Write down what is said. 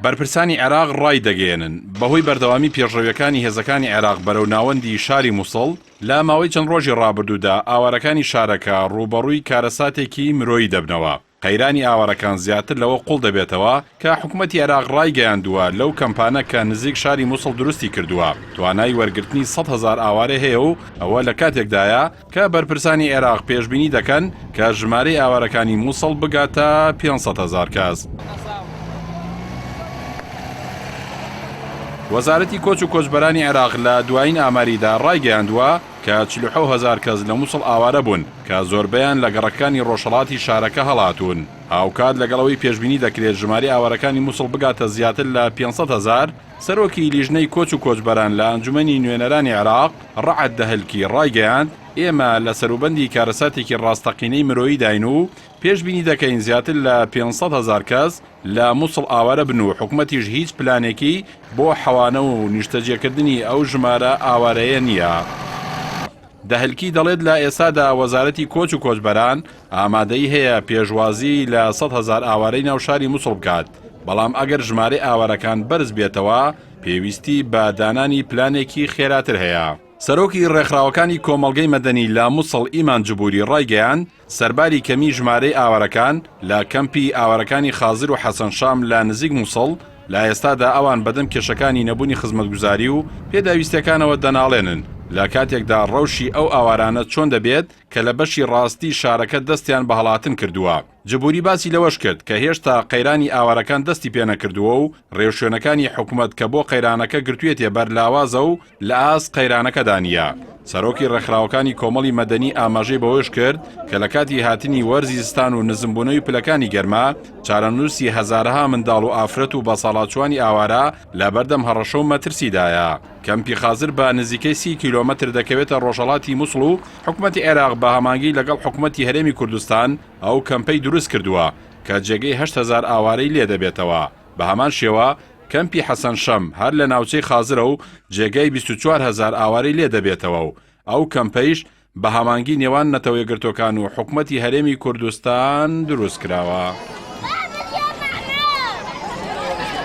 بەرپرسانی عێراق ڕایدەگەیەنن، بەهۆی بەردەوامی پێشڕەویەکانی هێزەکانی عێراق بەرەو ناوەندی شاری موسڵ، لە ماوەی چەند ڕۆژی ڕابردوودا ئاوارەکانی شارەکە ڕووبەڕووی کارەساتێکی مرۆیی دەبنەوە. قەیرانی ئاوارەکان زیاتر لەوە قوڵ دەبێتەوە کە حکومەتی عێراق ڕایگەیاندووە لەو کەمپانە کە نزیک شاری موسڵ دروستی کردووە توانای وەرگرتنی 100,000 ئاوارەی هەیە و ئەوە لە کاتێکدایە کە بەرپرسانی عێراق پێشبینی دەکەن کە ژمارەی ئاوارەکانی موسڵ بگاتە 500,000 کەس. وەزارەتی کۆچ و کۆچبەرانی عێراق لە دوایین ئاماریدا ڕایگەیاندووە کە 47 هەزار کەس لە موسڵ ئاوارە بوون کە زۆربەیان لە گەڕەکەکانی ڕۆژهەڵاتی شارەکە هەڵاتوون. هاوکات لەگەڵ ئەوەی پێشبینی دەکرێت ژمارەی ئاوارەکانی موسڵ بگاتە زیاتر لە 500 هەزار، سەرۆکی لیژنەی کۆچ و کۆچبەران لە ئەنجومەنی نوێنەرانی عێراق، ڕەعد دەهلکی ڕایگەیاند، ئێمە لە سەروبەندی کارەساتێکی ڕاستەقینەی مرۆییداین و پێشبینی دەکەین زیاتر لە 500 هەزار کەس لە موسڵ ئاوارە بن و حکومەتیش هیچ پلانێکی بۆ حەوانە و نیشتەجێکردنی ئەو ژمارە ئاوارەیە نییە. دەهلکی دەڵێت لە ئێستادا وەزارەتی کۆچ و کۆچبەران ئامادەیی هەیە پێشوازی لە 100 هەزار ئاوارەی ناو شاری موسڵ بکات، بەڵام ئەگەر ژمارەی ئاوارەکان بەرز بێتەوە پێویستی بە دانانی پلانێکی خێراتر هەیە. سەرۆکی ڕێکخراوەکانی کۆمەڵگەی مەدەنی لە موسڵ ئیمان جبوری ڕایگەیاند، سەرباری کەمی ژمارەی ئاوارەکان لە کەمپی ئاوارەکانی خازر و حەسەن شام لە نزیک موسڵ، لە ئێستادا ئەوان بەدەم کێشەکانی نەبوونی خزمەتگوزاری و پێداویستیەکانەوە دەناڵێنن، لە کاتێکدا ڕەوشی ئەو ئاوارانە چۆن دەبێت کە لە بەشی ڕاستی شارەکە دەستیان بە هەڵاتن کردووە. جبوری باسی لەوەش کرد کە هێشتا قەیرانی ئاوارەکان دەستی پێنەکردووە و ڕێوشوێنەکانی حکومەت کە بۆ قەیرانەکە گرتوویەتیە بەر لاوازە و لە ئاست قەیرانەکەدا نییە. سەرۆکی ڕێکخراوەکانی کۆمەڵی مەدەنی ئاماژەی بەوەش کرد کە لە کاتی هاتنی وەرزی زستان و نزمبوونەوەی پلەکانی گەرما، چارەنووسی هەزارەها منداڵ و ئافرەت و بەساڵاچووانی ئاوارە لە بەردەم هەڕەشە و مەترسیدایە. کەمپی خازر بە نزیکەی 30 کیلۆمەتر دەکەوێتە ڕۆژهەڵاتی موسڵ و حکومەتی عێراق بە هەمانگی لەگەڵ حکومەتی هەرێمی کوردستان ئەو کەمپەی دروست کردووە کە جێگەی 8000 ئاوارەی لێ دەبێتەوە. بە هەمان شێوە کەمپی حەسەن شەم هەر لە ناوچەی خازرە و جێگای 24 هەزار ئاوارەی لێ دەبێتەوە و ئەو کەمپەیش بە هەمانگی نێوان نەتەوەیەکگرتووەکان و حکومەتی هەرێمی کوردستان دروست کراوە.